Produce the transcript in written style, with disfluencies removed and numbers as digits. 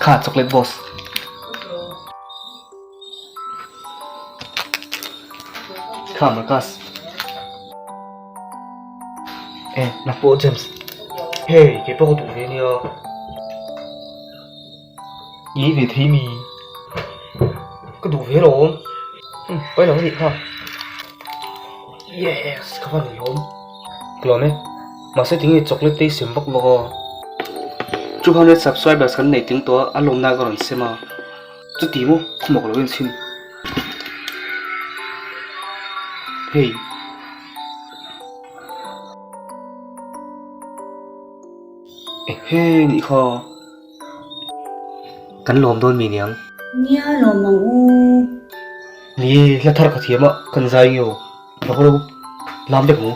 Kha chocolate boss. Kha Marcus. E nang pawh James. Hey kei pawh ka duh ve ania. I ve thei mi. Ka duh ve alawm. Pawi lo anih kha. Yes ka van lawm. Ka lawm e. Mahse tinge chocolate te i sem vak vak a. 200 subscribers kan nei tling tawh a, a lawmna ka rawn sem a. Chuti maw khawmawk lo enchhin. Hei. Ehe nih kha. Kan lawm dawn mi niang. Nia lawm ang u. Ni hla thar ka thiam a kan zai nge aw. Rawh ro lam vek ang u.